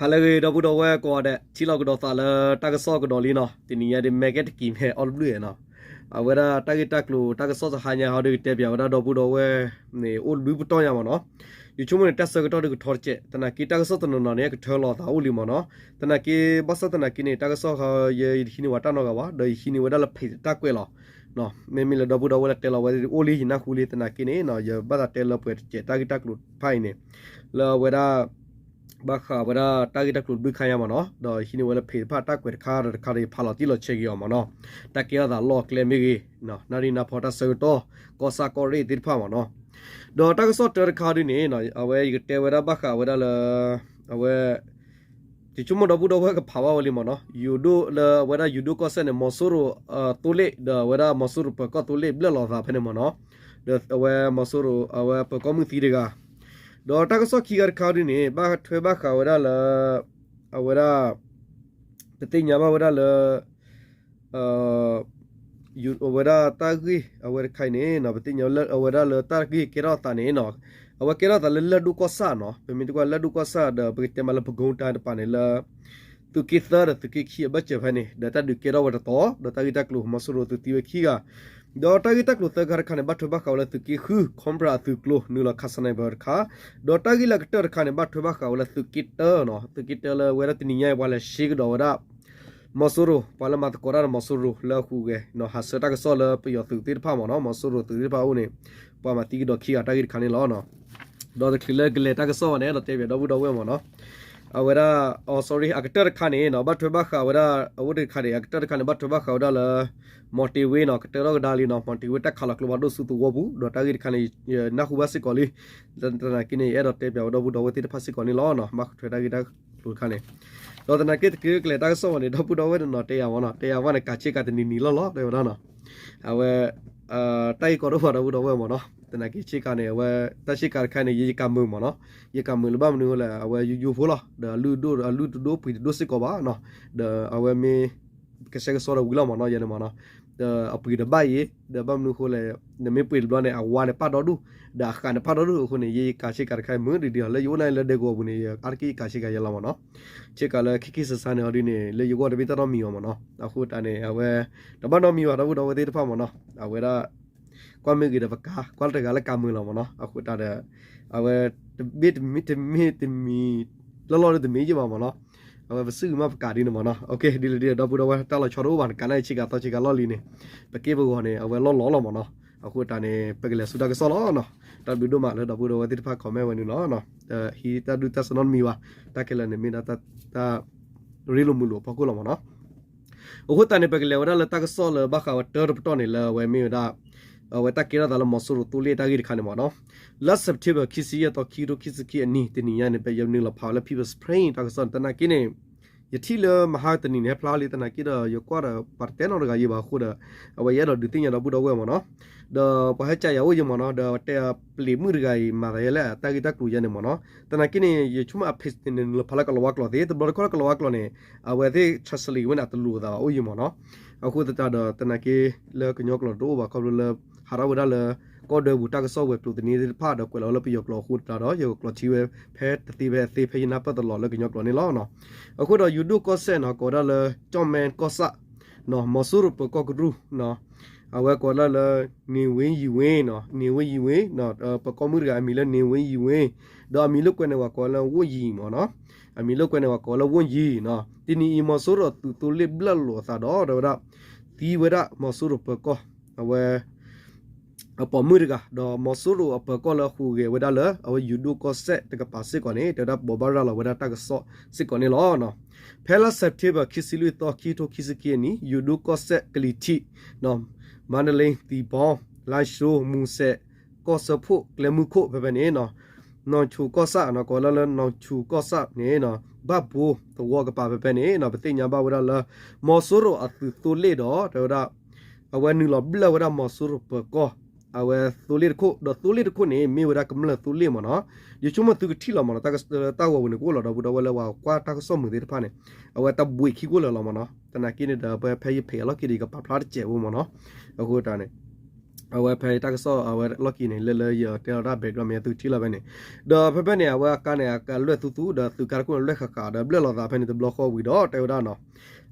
ဟါလၢအဂ့ၤ ဒီပုၢ်ဒီဝဲၢ်ကိးဂၤဒဲး ထံၣ်လိာ်ကဒီးသးလၢတၢ်ကစီၣ်ကဒီးလံနီၤ, တနံၤညါဒ် မဲာ်ကဲတကံး မ့ၢ်အီၣ်တဘျုးနီၤ, အဝဲဒၣ်တၢ်ဂ့ၢ်တၢ်ကျိၤတၢ်ကစီၣ်တဟါညါဟီဒ် ကတဲပၠးဝဲဒၣ်ဒီပုၢ်ဒီဝဲၢ်န့ၣ် အိၣ်တဘျုးပတီၢ်ညါမ့ၢ်နီၤ, ယဆိကမိၣ်န့ၣ် တၢ်ဆၢကတီၢ်ဒ်ကထီတစဲး, သနာ်က့တၢ်ကစီၣ်တနီၤနီၤန့ၣ် ကထၢလီၤသးအိၣ်လံမ့ၢ်နီၤ, သနာ်က့ ဘၣ်ဆၣ်သနာ်က့န့ၣ် တၢ်ကစီၣ်ခါ ယ ယတဟံးန့ၢ်ဝဲတၢ်နီတဂၤဘၣ်, ဒီးယဟံးန့ၢ်ဝဲဒၣ်လၢ page တၢ်ကွဲးလီၤ, မ့မ့ၢ်လၢဒီပုၢ်ဒီဝဲၢ်လၢတဲလီၤဝဲအိၣ်လံ ယနၢ်ဟူလံ, သနာ်က့န့ၣ် ယဘၣ်သးတဲလၢပှဲၤတစဲးတၢ်ဂ့ၢ်တၢ်ကျိၤတဖၣ်အံၤန့ၣ် လၢအဝဲဒၣ် ဘၣ်ဃးဝဲဒၣ်တၢ်ဂ့ၢ်တၢ်ကျိၤတဘျုးခါညါမ့ၢ်နီၤ, ဒီးယဟံးန့ၢ်ဝဲလၢ page တဖၣ်တၢ်ကွဲးတခါဒီးတခါဒီး ယဖးလီၤတံၢ်လီၤဆဲးက့ၤအီၤမ့ၢ်နီၤ, တၢ်ကဲထီၣ်သးလီၢ်ကျဲမ့ၢ်ဂ့ၤ, နၣ်ရံၣ်နၢ်ဖီတၢ်ဆၢကတီၢ် ကီၢ်ဆၣ်ကီၢ်ရ့ၣ်သ့ၣ်တဖၣ်မ့ၢ်နီၤ, ဒီးတၢ်ကစီၣ်တၢတခါဒ်န့ၣ် အဝဲယကတဲဝဲဒၣ်ဘၣ်ဃးဝဲဒၣ်လၢ အဝဲ ယဆိကမိၣ်ဒီပုၢ်ဒီဝဲၢ်ကဖးဘၣ်ဝဲလံမ့ၢ်နီၤ, ယိၤဒိၣ်လၢအဝဲဒၣ်ယိၤဒိၣ်ကီၢ်စဲၣ်န့ၣ် မီၤစိရိၤသိလ့ၣ် ဒီးအဝဲဒၣ်မီၤစိရိၤပၢၤကီၢ်သိလ့ၣ်ဘျၢၣ်လီၤသးဖဲန့ၣ်မ့ၢ်နီၤ, ဒီးအဝဲမီၤစိရိၤအဝဲပၢၤကီၢ်မုၢ်သံတဂၤ, ဒီးတၢ်ကစီၣ်ခံဂၤတခါဒ်န့ၣ် ဘၣ်ထွဲဘၣ်ဃးဝဲဒၣ်လၢ အဝဲဒၣ် ပသ့ၣ်ညါဘၣ်ဝဲဒၣ်လၢ အဝဲဒၣ်တၢ်ဂ့ၢ်အဝဲတခါအံၤန့ၣ် ပသ့ၣ်ညါဝဲဒၣ်လၢတၢ်ဂ့ၢ်ကဲထီၣ်အသးန့ၣ် အဝဲကဲထီၣ်အသးလၢလၢၢ်ဒိၣ်ကီၢ်ဆၣ်နီၤ, ပမ့ၢ်တကွၢ်လၢၢ်ဒိၣ်ကီၢ်ဆၣ်ဒီး ပကတဲမးလၢ ပဲခူးတိုင်း တပၤန့ၣ်လၢ သုးက့သၢဒီးသုးက့ခံအဘၢၣ်စၢၤဖဲန့ၣ် ဒီးတၢ်ဒုးကဲထီၣ်ဝဲတတီၤ ဒီးတၢ်ဂ့ၢ်တၢ်ကျိၤ မီၤစိရိၤသုးသံဝဲခံဂၤ, ဒီးတၢ်ဂ့ၢ်တၢ်ကျိၤသၢခါတခါန့ၣ် ဘၣ်ထွဲဘၣ်ဃးဝဲလၢသုးက့ဃု Cobra အသုးကျိၤ နုာ်လီၤခး sniper တခါ, ဒီးတၢ်ဂ့ၢ်လၢအကတၢၢ်တခါန့ၣ် ဘၣ်ထွဲဘၣ်ဃးဝဲလၢသုးက့တၢ သုးက့တၢလၢအဝဲဒၣ်တနံၤညါအံၤ ပှၤလဲၤရှဲကဒီးဝဲဒၣ် မီၤစိရိၤ ပှၤလၢမၤသကိးတၢ်ဒီးမီၤစိရိၤလၢအဟူးဂဲၤ ဟးဆှဲးတၢ်ကစီၣ်လၢပယီၤသုးသ့ၣ်တဖၣ်မ့ၢ်နီၤ, မီၤစိရိၤသုးသ့ၣ်တဖၣ်အအိၣ်န့ၣ် ပှၤမၤသံကဒီးခံဂၤတၢ်ဂ့ၢ်တခါန့ၣ်လီၤ. ဒီးတချုးလၢကလဲၤတၢ်ကစီၣ်ဘၣ်န့ၣ် အဲၣ်ဒိးတဲပၠးဒီပုၢ်ဒီဝဲၢ်မ့ၢ်နီၤ, အဝဲဒၣ် အ sorry အကတၢၢ်တခါန့ၣ် ဘၣ်ထွဲဘၣ်ဃးဝဲဒၣ် အဝဲတခါန့ၣ် အကတၢၢ်တခါန့ၣ် ဘၣ်ထွဲဘၣ်ဃးဝဲဒၣ်လၢ မီၤတ့ၤဝ့နီၤ, ကတၢၢ်ထီၣ်ကဒါလံနီၤ, မီၤတ့ၤဝ့တၢ်ခးလီၤကျိဖးဒိၣ်ဆူသဝီပူၤ ဒီးတၢ်ဂ့ၢ်တခါန့ၣ် နၢ်ဟူဘၣ်စ့ၢ်ကီးလံ, သနာ်က့န့ၣ် ယအဲၣ်ဒိးတဲပၠးဝဲဒီပုၢ်ဒီဝဲၢ်သ့ၣ်တဖၣ်စ့ၢ်ကီးန့ၣ်လီၤ. ဘၣ်ထွဲတၢ်ဂ့ၢ်တၢ်ကျိၤတခါန့ၣ်, ဒီးသနာ်က့တချုးကလဲၤတၢ်ကစီၣ်ဘၣ်န့ၣ် ဒီပုၢ်ဒီဝဲၢ်တနီၤတဲယၤမ့ၢ်နီၤ, တဲယၤဘၣ်န့ၣ် ကးဆ့ကၤတနံၤနံၤလီၢ်လီၢ် တဲဝဲဒၣ်နီၤ, အဝဲ တၢ်ဂ့ၢ်ကီဒိၣ်ဘၣ်ဒီပုၢ်ဒီဝဲၢ်မ့ၢ်နီၤ, သနာ်က့ဆ့ကၤန့ၣ် အဝဲ တၢ်ဆ့ကၤတခါန့ၣ် ယယကးမုာ်မ့ၢ်နီၤ, ယကးမုာ်လၢဘၣ်မနုၤအဃိလဲၣ် အဝဲယိယိဖိလီၤ, ဒီးအလုၢ်ဒိၣ်အလုၢ်တဒိၣ်ပှ့ၤတဒိၣ်စ့ၢ်ကီးဘၣ်နီၤ, ဒီးအဝဲမ့ၢ် ကဆှဲကဆှီဒီးဝံၤလီၤမ့ၢ်နီၤ, ယဲန့ၣ်မ့ၢ်နီၤ, ဒီးအပှ့ၤတဘၣ်အံၤ ဒီးဘၣ်မနုၤအဃိလဲၣ် နမ့ၢ်ပှ့ၤတဘျီန့ၣ် အဝါန့ၣ်ပၣ်ဒီဒူၣ် ဒီးအဃးန့ၣ်ပၣ်ဒီဒူၣ်အဃိန့ၣ် ယယကးဆ့ကၤတခါအံၤမုာ်ဒံးဒံးလီၤ, လၢယအိၣ်န့ၣ်လၢဒဲကဝီၤပူၤန့ၣ် ယအါတက့ၢ်ယကးဆ့ကၤယဲလီၤမ့ၢ်နီၤ, ဆ့ကၤလၢခံခံဆးဆးန့ၣ်အီၤဒ်န့ၣ် လၢယဂီၢ်တမ့ၢ်တၢ်နီတမံၤဘၣ်မ့ၢ်နီၤ, အဃိသတးန့ၣ် အဝဲ တဘၣ်နီတမံၤဘၣ် ဒီပုၢ်ဒီဝဲၢ်သ့ၣ်တဖၣ်မ့ၢ်နီၤ, အဝဲဒၣ် ကွၢ်မ့ၢ်ဂ့ၤဒီးပကး ကွၢ်တဂၤလၢကးမုာ်လီၤမ့ၢ်နီၤ, အဃိသတးဒီး အဝဲ တမ့ၢ်တမ့ၢ်တမံၤ လီၢ်လီၢ်ဒီးတမ့ၢ်ယံၣ်ဘၣ်မ့ၢ်နီၤ, အဝဲပစုၣ်ဂ့ၤမးပကးဒ်န့ၣ်မ့ၢ်နီၤ, ဒ်လဲၣ်ဒ်လဲၣ် ဒီပုၢ်ဒီဝဲၢ် တၢ်လီၤဆီတအိၣ်ဘၣ် နကးန့ၣ်ဆ့ကၤသီဆ့ကၤလီၢ်လံန့ၣ်, ပက့ၢ်ပဂီၤန့ၣ် အဝဲလီၢ်လီၢ်လီၤမ့ၢ်နီၤ, အဃိသတးန့ၣ် ပကလဲၤဆူတၢ်ကစီၣ်လီၤနီၤ, တၢ်ဘျုးဒိၣ်မးလၢဒီပုၢ်ဒီဝဲၢ်သ့ၣ်တဖၣ် comment ဝဲန့ၣ်လီၤ, ဟံးတၢ်ဒုၣ်တၢ်ဆၢနီတမံၤဘၣ်, တၢ်ခဲလၢာ်န့ၣ်မ့ၢ်ဒၣ်တၢ် ရ့လိာ်မုာ်လိာ်အဖီခိၣ်လီၤမ့ၢ်နီၤ, အဃိသတးန့ၣ် ပကလဲၤဝဲဒၣ်လၢတၢ်ကစီၣ်လၢဘၣ်ဃးဝဲတၢတပတီၢ်န့ၣ် လၢအဝဲမ့ၢ်ဝဲဒၣ် အဝဲတၢ်ကဲထီၣ်သးလၢမီၤစိရိၤသိလ့ၣ်တၢ်ဂ့ၢ်တခါန့ၣ်မ့ၢ်နီၤ, လါ September ခံဆံယဲၢ်သီ ခံကထိခံဆံခံအနံၤ တနံၤညါန့ၣ် ပယနုာ်လီၤဖးဝဲလၢ People's Spring တၢ်ကစီၣ်န့ၣ် သနာ်က့န့ၣ် ယထံၣ်လၢမဟါတနံၤန့ၣ် ဟဲဖျါလံ သနာ်က့ဒီး ယကွၢ်ဒီးပှၤတတဲနီတဂၤယံၤဘၣ်အဃိဒီး အဝဲယအဲၣ်ဒိးဒုးသ့ၣ်ညါဒီပုၢ်ဒီဝဲၢ်မ့ၢ်နီၤ, ဒီးပှၤဟဲကၠးယၤအိၣ်ယံၤမ့ၢ်နီၤ, ဒီးတဲပျံၤမုၣ်တဂၤအံၤ မၤသးယဲလဲၣ် တၢ်ဂ့ၢ်တၢ်ကျိၤယဲန့ၣ်မ့ၢ်နီၤ, သနာ်က့န့ၣ် ယဆိကမိၣ်အ page န့ၣ် နုာ်လီၤဖးလၢကလီၤဝါကျိာ်သ့, တဘျီတခီၣ်လၢကလီၤဝါကျိာ်န့ၣ် အဝဲသ့ၣ် translate ဝဲန့ၣ် အတလိၤသးဘၣ်အိၣ်ယံၤမ့ၢ်နီၤ, အဃိသတးဒီး သနာ်က့လၢကညီကျိာ်တအိၣ်ဘၣ် ခီဖျိလၢ ဟးထီၣ်ဝဲဒၣ်လၢ ကီၢ်ဒွဲပူၤတၢ်ကစီၣ်ဝဲၤကျိၤသန့သ့ၣ်တဖၣ်ဒီးကွဲးလီၤဝဲလၢပယီၤကျိာ်အဃိသတးဒီး ယကကျိးထံဝဲဖဲတသ့ဖဲအသ့ ဖဲယနၢ်ပၢၢ်တလီၤလၢကညီကျိာ်န့ၣ်လီၤ. အဃိဒီး ယိၤဒိၣ်ကီၢ်စဲၣ်နီၤ ကိးဝဲဒၣ်လၢ ကၠီၣ်မဲကီၢ်ဆၣ်, မီၤစိရိၤပၢၤကီၢ်ကရူၢ်, အဝဲကိးဝဲဒၣ်လၢ နေဝင်းယိဝင်း, နေဝင်းယိဝင်း, ပၢၤကီၢ်မုၣ်တဂၤအမံၤလၢ နေဝင်းယိဝင်း, ဒီးအမံၤလိာ်ကွဲးန့ၢ်ဝဲကိးဝဲလၢ ဝို့ယီၤ မ့ၢ်နီၤ, အမံၤလိာ်ကွဲးန့ၢ်ဝဲကိးဝဲလၢ ဝို့ယီၤနီၤ, တနံၤအံၤ မီၤစိရိၤအသုးသိလ့ၣ်ဘျၢၣ်လိာ်အသးဒီး တဲဝဲဒၣ် သံဝဲဒၣ်မီၤစိရိၤပၢၤကီၢ် အဝဲ အပိာ်မုၣ်တဂၤ ဒီးမီၤစိရိၤအပၢၤကီၢ်လၢအဟူးဂဲၤဝဲဒၣ်လၢ အဝဲယိၤဒိၣ်ကီၢ်စဲၣ်တကပၤစ့ၢ်ကီးန့ၣ် တဲဝဲဒၣ်ဘိးဘၣ်ရၤလီၤဝဲဒၣ်တၢ်ကစီၣ်စ့ၢ်ကီးန့ၣ်လီၤ. ဖဲလါ September ခံဆံလွံၢ်သီ ခံကထိခံဆံခံအနံၤ ယိၤဒိၣ်ကီၢ်စဲၣ် ကလံၤထံး မါဒလ့ သံဘီ လါၡိ မူစဲး ကီၢ်စၢဖှိၣ် ကျဲမုၢ်ခိၣ် ဖဲဖဲန့ၣ် နီၢ်ဆူၣ်ကီၢ်ဆၣ် ကိးဝဲဒၣ်လၢ နီၢ်ဆူၣ်ကီၢ်ဆၣ်န့ၣ် ဘၣ်ဘိသဝီကပၤဖဲဖဲန့ၣ် ပသ့ၣ်ညါဘၣ်ဝဲဒၣ်လၢ မီၤစိရိၤအသုးသိလ့ၣ်ဒီး တဲဝဲဒၣ် အဝဲနုာ်လီၤဘျၢၣ်ဝဲဒၣ်မီၤစိရိၤပၢၤကီၢ် အဝဲသိလ့ၣ်တခိၣ် ဒီးသိလ့ၣ်တခိၣ်န့ၣ် မ့ၢ်ဝဲဒၣ်ကမျၢၢ်သိလ့ၣ်မ့ၢ်နီၤ. ယဆိကမိၣ်သုကထံၣ်လီၤမ့ၢ်နီၤ တၢ်ဂီၤပူၤန့ၣ် ကအိၣ်လီၤဒီပုၢ်ဒီဝဲၢ်လၢပှၤကွၢ်တၢ်ကစီၣ်မုာ်သ့ၣ်တဖၣ်န့ၣ် အဝဲတၢ်ဘှံးခံကအိၣ်လၢာ်လီၤမ့ၢ်နီၤ. သနာ်က့န့ၣ်ဒီး ဖဲယဖဲးအလီၢ်ခံဒီး ယကပာ်ဖျါတစဲးဖိမ့ၢ်နီၤ. အဃိတၢ်န့ၣ် အဝဲဖဲတၢ်ကစီၣ်အဝဲလီၢ်ခံန့ၣ် လၢလၢယတဲလီၤတၢ် background မ့ၢ်သုထံၣ်လီၤဖဲန့ၣ်, ဒီးဖဲဖဲန့ၣ် အဝဲအကါန့ၣ် အကလွဲၢ်သူသူ ဒီးသုးကါတခိၣ်န့ၣ်လွဲၢ်ဃးဃး ဒီးဘျၢၣ်လိာ်သးဖဲန့ၣ်တဘျီဃီဝံၤဒီး တဲဝဲဒၣ်နီၤ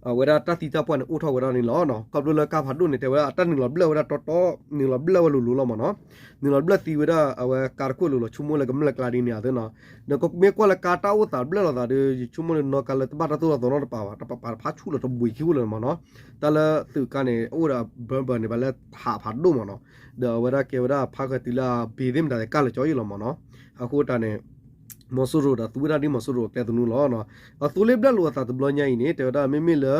အဝဲဒၣ်တၢ်သံတၢ်ပှၢ်န့ၣ်အိၣ်ထီၣ်ဝဲဒၣ်န့ၣ်လီၤ. ခီဖျိလၢကါဖးဒိၣ်န့ၣ် တဲဝဲဒၣ်အတၢ်နုာ်လီၤဘျၢၣ်ဝဲဒၣ်တီတီ နုာ်လီၤဘျၢၣ်ဝဲလိၤလိၤလီၤမ့ၢ်နီၤ, နုာ်လီၤဘျၢၣ်သံဝဲဒၣ် အဝဲကါတခိၣ်လိၤလိၤ ဆိကမိၣ်လၢကမျၢၢ်ကျါဒ်န့ၣ်အသိးနီၤ, ဒီးမ့ၢ်ကွၢ်လၢကါတၢ်အိၣ်သးဘျၢၣ်လိာ်သးဒီး ယဆိကမိၣ်လၢနီၢ်ကါလၢတဘၣ်တၢ်သိၣ်တၢ်သီနီတပၤဘၣ်, တပာ်ပာ်တဖၣ်ဆူၣ်လီၤတဘှံးခံဃိလၢမ့ၢ်နီၤ, တၢ်လၢသုးကါန့ၣ် အိၣ်ဒီး ဘၢဘၢ န့ၣ် ဘၣ်လၢဟးဖးဒိၣ်မ့ၢ်နီၤ, ဒီးအဝဲဒၣ်ကဲဝဲဒၣ်ဖးဃဲၤတုၤလၢအဘ့သ့ၣ်မတၤသ့ၣ်ကၢ်လၢကၠီအံၤလီၤမ့ၢ်နီၤ, အဃိတၢ်န့ၣ် မီၤစိရိၤဒီးသူဝဲဒၣ်ဒ်မီၤစိရိၤအကျဲသနူလီၤ. အသိလ့ၣ်ဘျၢၣ်လိာ်အသးတဘျီညါအံၤန့ၣ် တဲဝဲဒၣ်မ့မ့ၢ်လၢ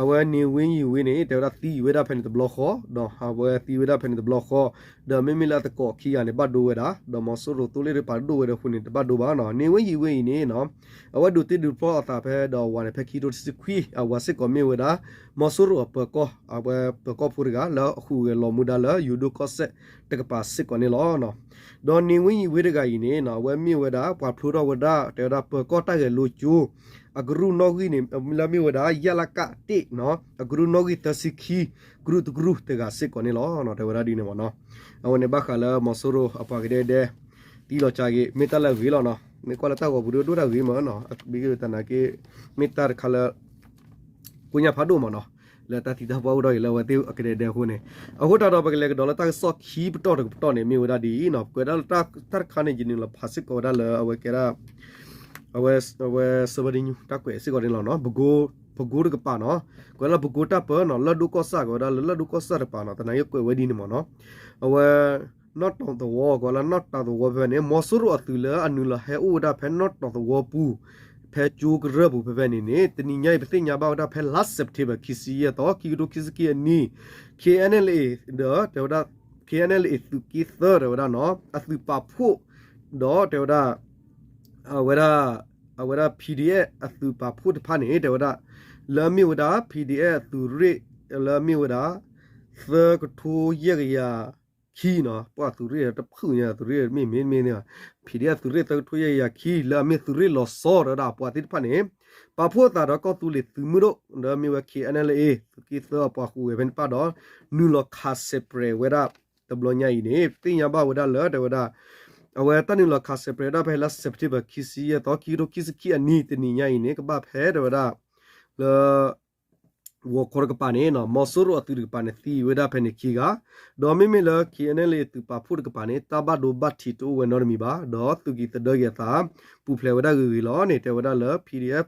အဝဲန့ၣ်ဝ့ယံၤဝ့န့ၣ် တဲဝဲဒၣ်သံဝဲဒၣ်ဖဲန့ၣ်တဘျီဃီ, ဒီးအဝဲသံဝဲဒၣ်ဖဲန့ၣ်တဘျီဃီ, ဒီးမ့မ့ၢ်လၢအသကိးခံဂၤန့ၣ် ဘၣ်ဒိဝဲဒၣ်, ဒီးမီၤစိရိၤသိလ့ၣ်တပၤဒိၣ်ဝဲဒီးအဃိန့ၣ် တဘၣ်ဒိဘၣ်နီၤ. န့ၣ်ဝ့ယံၤဝ့အံၤန့ၣ်နီၤ အဝဲဒိးတ့ဒုးဖျီအသးဖဲဒီးဝၤန့ၣ် ဖဲခံကထိတဆံခွံ အဝၤစ့ၢ်ကီးမ့ၢ်ဝဲဒၣ် မီၤစိရိၤအပၢၤကီၢ် အဝဲပၢၤကီၢ်ဖိတဂၤ လၢအဟူးဂဲၤလီၤမူဒါလၢယိၤဒိၣ်ကီၢ်စဲၣ်တကပၤစ့ၢ်ကီးန့ၣ်လီၤ. ဒီးန့ၣ်ဝ့ယံၤဝ့တဂၤအံၤန့ၣ်နီၤ အဝဲမ့ၢ်ဝဲဒၣ် ပှၤဖျိထီၣ်ဝဲဒၣ် တဲဝဲဒၣ်ပၢၤကီၢ်တၢ်ဂဲၤလိကၠိ အကရူၢ်နီၣ်ဂံၢ်န့ၣ် လၢမ့ၢ်ဝဲဒၣ် ယလက တ့ၢ်နီၤ အကရူၢ်နီၣ်ဂံၢ်သၢဆံခံ ကရူၢ်တကရူၢ်တဂၤစ့ၢ်ကီးန့ၣ်လီၤ. တဲဝဲဒၣ်ဒ်န့ၣ်မ့ၢ်နီၤ, အဝဲန့ၣ်ဘၣ်ဃးလၢမီၤစိရိၤအပှၤကဒဲကဒဲ သံလီၤကၢ်က့ၤ မ့ၢ်တၢ်လၢအဂ့ၤလီၤနီၤ. မ့ၢ်ကွၢ်လၢတၢ်ဂီၤပူၤဒိၣ်ဒိၣ်တၢ်ဂ့ၤမ့ၢ်နီၤ, ဘၣ်ဆၣ်သနာ်က့ မ့ၢ်တၢ်တခါလၢ ကိညၣ်ဖးဒိၣ်မ့ၢ်နီၤ, လၢတၢ်သံတၢ်ပှၢ်အိၣ်ထီၣ်က့ၤလၢအဝဲသ့ၣ်အကဒဲကဒဲအဃိန့ၣ်, အဃိတၢ်ဒီး ပကလဲၤကဒီးလၢတၢ်ကစီၣ်ခံပတီၢ်တကပတီၢ်န့ၣ် မ့ၢ်ဝဲဒၣ်ဒ်အံၤနီၤ, ကွဲးဒၣ်လၢတၢ်တခါန့ၣ် ယနုာ်လီၤဖးစ့ၢ်ကီးဝဲဒၣ်လၢအဝဲကဲဒၣ် အဝဲ အဝဲ Surbet News တၢ်ကွဲးစ့ၢ်ကီးန့ၣ်လီၤနီၤ, ပကိ ပကိတကပၤနီၤ, ကွဲးလၢပကိတၢ်ပၢနီၤ လၢၢ်ဒိၣ်ကီၢ်ဆၣ် ကွဲးဝဲဒၣ်လၢလၢၢ်ဒိၣ်ကီၢ်ဆၣ်တကပၤနီၤ, သနာ်က့ကွဲးဝဲဒ်န့ၣ်မ့ၢ်နီၤ, အဝဲ နီၣ်တီၤသဝီ ကွဲးလၢနီၣ်တီၤသဝီဖဲန့ၣ် မီၤစိရိၤအသုးလၢအနုာ်လီၤဟဲအိၣ်ဝဲဒၣ်ဖဲနီၣ်တီၤသဝီပူၤ ဖဲကၠိကရၢၢ်ပူၤဖဲဖဲန့ၣ်န့ၣ် တနံၤညါအံၤ ပသ့ၣ်ညါဘၣ်ဝဲဒၣ်ဖဲလါ September ခံဆံယဲၢ်သီ ခံကထိခံဆံခံအနံၣ် KNLA ဒီးတဲဝဲဒၣ် KNLA သုးက့သၢ တဲဝဲဒၣ်နီၤ အသုးပာ်ဖှိၣ် ဒီးတဲဝဲဒၣ် အဝဲဒၣ် အဝဲဒၣ် PDF အသုးပာ်ဖှိၣ်တဖၣ်န့ၣ် တဲဝဲဒၣ် လၢအမ့ၢ်ဝဲဒၣ် PDF အသုးရ့ၣ် လၢအမ့ၢ်ဝဲဒၣ် သၢကထိယဲၢ်ကယၤခံနီၤ, ပှၤသုးရ့ၣ်တဖုညါ သုးရ့ၣ်မ့ၢ်မ့ၢ်မ့ၢ် PDF သုးရ့ၣ်သၢကထိယဲၢ်ကယၤခံ လၢအမ့ၢ်သုးရ့ၣ်လီၤဆီ တဲဝဲဒၣ်အပှၤသ့ၣ်တဖၣ်န့ၣ် ပာ်ဖှိၣ်အသးဒီးကီၢ်သူလ့ၤသုးမုၢ်ဒိၣ် ဒီးမ့ၢ်ဝဲ KNLA သုးက့သၢအပှၤဟူးဂဲၤဖဲန့ၣ်တဖၣ်ဒီး နုာ်လီၤခးဆဲးပြဲးဝဲဒၣ် တဘျီညါအံၤန့ၣ် သ့ၣ်ညါဘၣ်ဝဲဒၣ်လၢ တဲဝဲဒၣ် အဝဲတၢ်နုာ်လီၤခးဆဲးပြဲးဝဲဒၣ်ဖဲလါ September ခံဆံယဲၢ်သီ ခံကထိခံဆံခံအနံၣ် တနံၤညါအံၤန့ၣ် ကဘၣ်ဖဲ တဲဝဲဒၣ် လၢ ဂီၤခီတကပၤန့ၣ် မီၤစိရိၤအသုးတကပၤန့ၣ် သံဝဲဒၣ်ဖဲန့ၣ်ခံဂၤ, ဒီးမ့မ့ၢ်လၢ KNLA အသုးပာ်ဖှိၣ်တကပၤန့ၣ် တၢ်ဘၣ်ဒိဘၣ်ထံးတအိၣ်ဝဲနီတမံၤဘၣ်, ဒီးသုးက့ၤသဒၢက့ၤအသး ပူၤဖျဲးဝဲဒၣ်ဂ့ၤဂ့ၤလီၤန့ၣ် တဲဝဲဒၣ်လၢ PDF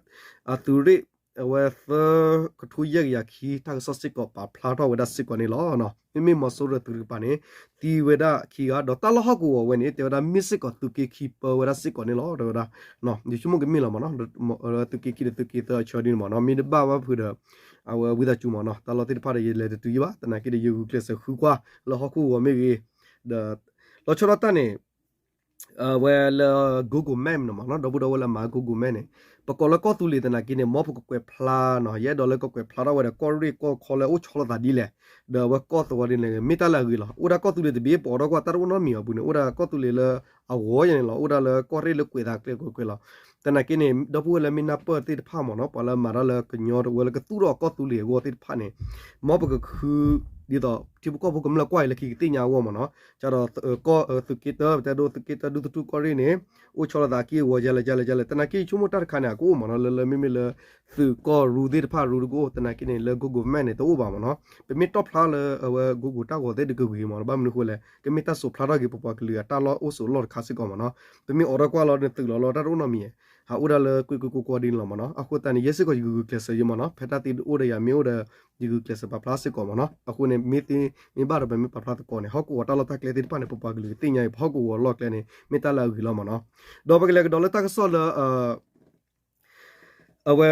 အသုးရ့ၣ် အဝဲသၢကထိယဲၢ်ကယၤခံ တၢ်ကစီၣ်စ့ၢ်ကီးပာ်ဖျါထီၣ်ဝဲဒၣ်စ့ၢ်ကီးန့ၣ်လီၤ. မ့မ့ၢ်မီၤစိရိၤသုးတကပၤန့ၣ် သံဝဲဒၣ်ခံဂၤ ဒီးတၢ်လီၢ်ဟီၣ်ကဝီၤဝဲန့ၣ် တဲဝဲဒၣ်မ့ၢ်စ့ၢ်ကီးသုးက့ခံပၢဝဲဒၣ်စ့ၢ်ကီးန့ၣ်လီၤ တဲဝဲဒၣ် ယဆိကမိၣ်ကမ့ၢ်လီၤမ့ၢ်နီၤ, သုးက့ခံဒီးသုးက့သၢအဆၢဒ်န့ၣ်မ့ၢ်နီၤ, မ့ၢ်တဘၣ်ဘၣ်ဖုးဒီး အဝဲဝံသးစူၤမ့ၢ်နီၤ, တၢ်လီၢ်သ့ၣ်တဖၣ်ဒီးယလဲၤတတုၤယံဘၣ်, သနာ်က့ဒီးယဂုာ်ကျဲးစၢးဃုကွၢ်လၢဟီၣ်ခိၣ်ဂီၤမ့ၢ်ဂ့ၤ, ဒီး လီၤဆီဒၣ်တၢ်န့ၣ် အဝဲလၢ Google Map န့ၣ်မ့ၢ်နီၤ, ဒီပုၢ်ဒီဝဲၢ်လၢမၤ Google Map န့ၣ် ပကိးလၢကီၢ်သူလ့ၤသနာ်က့န့ၣ် မ်ပကကွဲးဖျါနီၤ, ယအဲၣ်ဒိးလၢကကွဲးဖျါထီၣ်ဝဲဒီးကီၢ်ရ့ၣ်ကီၢ်ခီလၢအိၣ်ဆီလီၤသးဒ်လဲၣ်, ဒီးအဝဲကီၢ်သဝီဒ်လဲၣ် မ့ၢ်တၢ်လၢအဂ့ၤလီၤ. အိၣ်ဒၣ်ကီၢ်သူလ့ၤတဘ့ၣ် ပအိးထီၣ်ကွၢ်တၢ်တအိၣ်နီတမံၤအပူၤန့ၣ် အိၣ်ဒၣ်ကီၢ်သူလ့ၤလၢအဂီၤယဲန့ၣ်လီၤ, အိၣ်ဒၣ်လၢကီၢ်ရ့ၣ်လၢကွဲးသးကျဲကွဲးကွဲးလီၤ. သနာ်က့န့ၣ် ဒီပုၢ်ဝဲၢ်လၢမ့ၢ်နၢ်ပၢၢ်သ့ၣ်တဖၣ်မ့ၢ်နီၤ, ပှၤလၢမၤတၢ်လၢကညီတဝၢလၢကသူၣ်ထီၣ်ကီၢ်သူလ့ၤအဂီၢ်သ့ၣ်တဖၣ်န့ၣ် မ်ပကဃု ဒ်သိးထံဖိကီၢ်ဖိကမျၢၢ်ကွၢ်အံၤလၢခံကသ့ၣ်ညါအဂီၢ်မ့ၢ်နီၤ, ကဒီး ကီၢ် သုးက့တၢ ပတဲဒိသုးက့တၢ ဒူသထူၣ်ကီၢ်ရ့ၣ်န့ၣ် အိၣ်ဆီလီၤသးက့ၢ်ဂီၤယဲလဲၣ်ယဲလဲၣ်ယဲလဲၣ်, သနာ်က့ဆိကမိၣ်တၢ်တခါန့ၣ် အကအိၣ်မ့ၢ်နီၤ, လၢလၢမ့မ့ၢ်လၢ သုးကီၢ်ရူၢ်သ့ၣ်တဖၣ်ရူၢ်တကအိၣ်, သနာ်က့န့ၣ် လၢ Google Map န့ၣ် တအိၣ်ဘၣ်မ့ၢ်နီၤ, ပမ့ၢ်တီၣ်ဖျါလၢအဝဲ Google တၢ်ဂီၤသ့ၣ်တကဂ့ၤမ့ၢ်နီၤ, ဘၣ်မနုၤအဃိလဲၣ် ကမ့ၢ်တၢ်စိးဖျါထီၣ်က့ၤ ပပှၤကလုာ်အတၢ်လီၢ်အိၣ်ဆိးလီၢ်တခါစ့ၢ်ကီးမ့ၢ်နီၤ, ပမ့ၢ်အိးထီၣ်ကွၢ်လီၤန့ၣ် သုးလီၤလီၤတၢ်တအိၣ်နီတမံၤ ဟးအိၣ်ဒၣ်လၢကွ့ၢ်ကွ့ၢ်ကိးကိးဒ်န့ၣ်လီၤမ့ၢ်နီၤ, အဃိသတးန့ၣ် ယဲစ့ၢ်ကီးယဂုာ်ကျဲးစၢးယံမ့ၢ်နီၤ, ဖဲတၢ်သ့တအိၣ်ဒီးယၤမ့ၢ်အိၣ်ဒီး ယဂုာ်ကျဲးစၢးပာ်ဖျါစ့ၢ်ကီးမ့ၢ်နီၤ, အဃိန့ၣ် မ့ၢ်သ့မ့ၢ်ဘၣ်ဒီး ပမ့ၢ်ပာ်ဖျါသကိးန့ၣ် ဟီၣ်ကဝီၤတၢ်လီၢ်တၢ်ကျဲသ့ၣ်တဖၣ်န့ၣ် ပပှၤကလုာ်ကသ့ၣ်ညါအံၤ ပဟီၣ်ကဝီၤလီၢ်ကျဲန့ၣ် မ့ၢ်တၢ်လၢအဂ့ၤလီၤမ့ၢ်နီၤ, ဒီးပကလဲၤကဒီးလၢတၢ်ကစီၣ်လၢ အဝဲ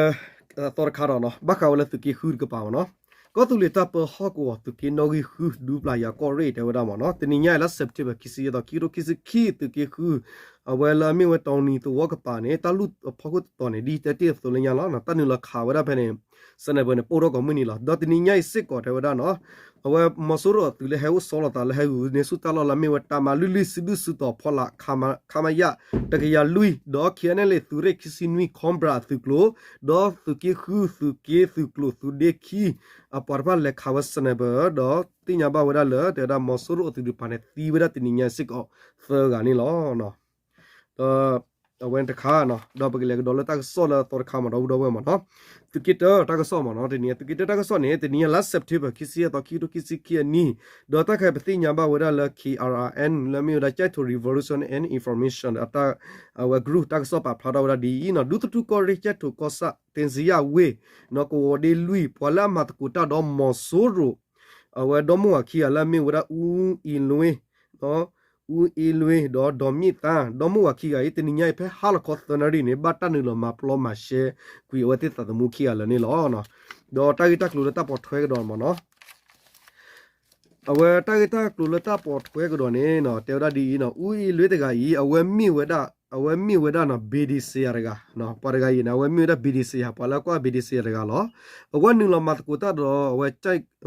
သီတခါဒီးနီၤ ဘၣ်ဃးဝဲလၢသုးက့ဃုတကပၤမ့ၢ်နီၤ, ကီၢ်သူလ့ၤတၢ်ပၢဟီၣ်ကဝီၤသုးက့နီၣ်ဂံၢ်ဃု ဒူပျၢ်ယၤကီၢ်ရ့ၣ်တဲဝဲဒၣ်မ့ၢ်နီၤ, တနံၤညါအံၤလါ September ခံဆံယဲၢ်သီ ခံကထိခံဆံခံ သုးက့ဃု အဝဲလၢအမ့ၢ်ဝဲတီနံၤသဝီကပၤန့ၣ် တၢ်လူၢ်အဖီခိၣ်တတီၤန့ၣ် ဒ်တဲတ့ၢ်အသိးလၢညါလီၤ. တၢ်နုာ်လီၤခးဝဲဒၣ်ဖဲန့ၣ် sniper န့ၣ် ပိၢ်ထီၣ်ကိးမုၢ်နံၤလီၤ. ဒီးတနံၤညါအံၤစ့ၢ်ကီးတဲဝဲဒၣ်နီၤ အဝဲမီၤစိရိၤအသုးလၢဟဲအိၣ်ဆီလီၤသးလၢဟဲဂုာ်န့ၢ်ဆူၣ်တၢ်လီၢ်လၢအမ့ၢ်ဝဲတၢ်မၤလွံၢ်လွံၢ်စုဒုၣ်စုတီၤဖီလာ် ခမရ တကယၤလွံၢ် ဒီး KNLA သုးရ့ၣ်ခံဆံနွံ Cobra အသုးကျိၤ ဒီးသုးက့ဃု သုးက့သုးကျိၤသုးဒ့ခံ အပှၤတဖၣ်လဲၤခးဝဲ sniper ဒီးသ့ၣ်ညါဘၣ်ဝဲဒၣ်လၢ တဲဝဲဒၣ်မီၤစိရိၤအသုးတဖၣ်န့ၣ် သံဝဲဒၣ်တနံၤညါစ့ၢ်ကီးသၢဂၤန့ၣ်လီၤ. ဒီးအဝဲတခါနီၤ ဒီးပကလဲၤကဒီးလၢတၢ်ကစီၣ်လၢအသီတခါမ့ၢ်ဒီပုၢ်ဒီဝဲၢ်မ့ၢ်နီၤ သုးက့တၢတၢ်ကစီၣ်မ့ၢ်နီၤ တနံၤအံၤ သုးက့တၢတၢ်ကစီၣ်န့ၣ် တနံၤအံၤလါ September ခံဆံယဲၢ်သီခံကထိခံဆံခံအနံၣ် ဒီးတၢ်ခါအံၤပသ့ၣ်ညါဘၣ်ဝဲဒၣ်လၢ KRN လၢအမ့ၢ်ဝဲဒၣ် ကၠဲၣ်ထိၣ် Revolution and Information အတၢ် အဝဲ group တၢ်ကစီၣ်ပာ်ဖျါထီၣ်ဝဲဒၣ်ဒ်အံၤနီၤ ဒူသထူၣ်ကီၢ်ရ့ၣ် ကၠဲၣ်ထိၣ်ကီၢ်ဆၣ် သ့ၣ်စံယၣ်ဝ့ၢ် နီၤ ကဝီၤဒ့လွံၢ် ပှၤလၢအမၤသကိးတၢ်ဒီးမီၤစိရိၤ အဝဲဒီမါဝၤခံဂၤလၢအမ့ၢ်ဝဲဒၣ် အူအ့လွ့ အူအ့လွ့ ဒီးဒီးမ့ၢ်သါ ဒီမါဝၤခံဂၤအံၤ တနံၤညါအံၤဖဲဟါလီၤခီသၢနၣ်ရံၣ်န့ၣ် ဘၣ်တၢ်နုာ်လီၤမၤပျီမၤရှဲကွံာ်အဝဲသ့ၣ်သးသမူခံဂၤလၢာ်န့ၣ်လီၤ. ဒီးတၢ်ဂ့ၢ်တၢ်ကျိၤလၢတၢ်ပိာ်ထွဲကဒီးမ့ၢ်နီၤ အဝဲတၢ်ဂ့ၢ်တၢ်ကျိၤလၢတၢ်ပိာ်ထွဲကဒီးန့ၣ်နီၤ တဲဝဲဒၣ်ဒ်အံၤနီၤ အူအ့လွ့တဂၤအံၤ အဝဲမ့ၢ်ဝဲဒၣ် အဝဲမ့ၢ်ဝဲဒၣ်နီၤ ဘ့ၣ်ဒ့စ့ယၤတဂၤ ပှၤတဂၤအံၤန့ၣ် အဝဲမ့ၢ်ဝဲဒၣ်ဘ့ၣ်ဒ့စ့ယၤ ပှၤလၢကွၢ်ဘ့ၣ်ဒ့စ့ယၤတဂၤလီၤ. အဝဲနုာ်လီၤမၤသကိးတၢ်ဒီး အဝဲ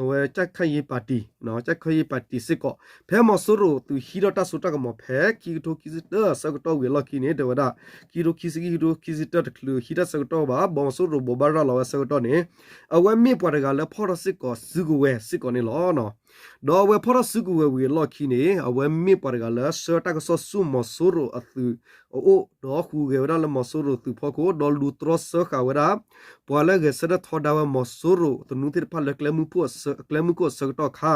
အဝဲ ကၠဲၣ်ခၣ်ယ့ပၣ်တံၣ် ကၠဲၣ်ခၣ်ယ့ပၣ်တံၣ်စ့ၢ်ကီး ဖဲမီၤစိရိၤသုးဟံးထီၣ်တၢ်စိတၢ်ကမီၤဖဲ ခံကထိခံဆံတၢအဆၢကတီၢ်ဝံၤအလီၢ်ခံန့ၣ် တဲဝဲဒၣ် ခံကထိခံဆံ ခံကထိခံဆံတၢတချုးဟံးတၢ်ဆၢကတီၢ်ဘၣ် ဘီမီၤစိရိၤဘိးဘၣ်ရၤလီၤဝဲအဆၢကတီၢ်န့ၣ် အဝဲမ့ၢ်ပှၤတဂၤလၢဖီၣ်ထီၣ်စ့ၢ်ကီးစုကဝဲၤစ့ၢ်ကီးန့ၣ်လီၤ. ဒီးအဝဲဖီၣ်ထီၣ်စုကဝဲၤဝံၤအလီၢ်ခံန့ၣ် အဝဲမ့ၢ်ပှၤတဂၤလၢဆှၢတၢ်ကစီၣ်ဆူမီၤစိရိၤအသုးအအိၣ် ဒီးဟူးဂဲၤဝဲဒၣ်လၢမီၤစိရိၤသုးဖီခိၣ် ဒီးလူၤတြီဆၢဃာ်ဝဲဒၣ် ပှၤလၢဂဲၤဆၢထၢၣ်ထီဒါဝဲမီၤစိရိၤသနူသ့ၣ်တဖၣ်လၢကျဲမုၢ်ခိၣ်အဆၢကတီၢ်အခါ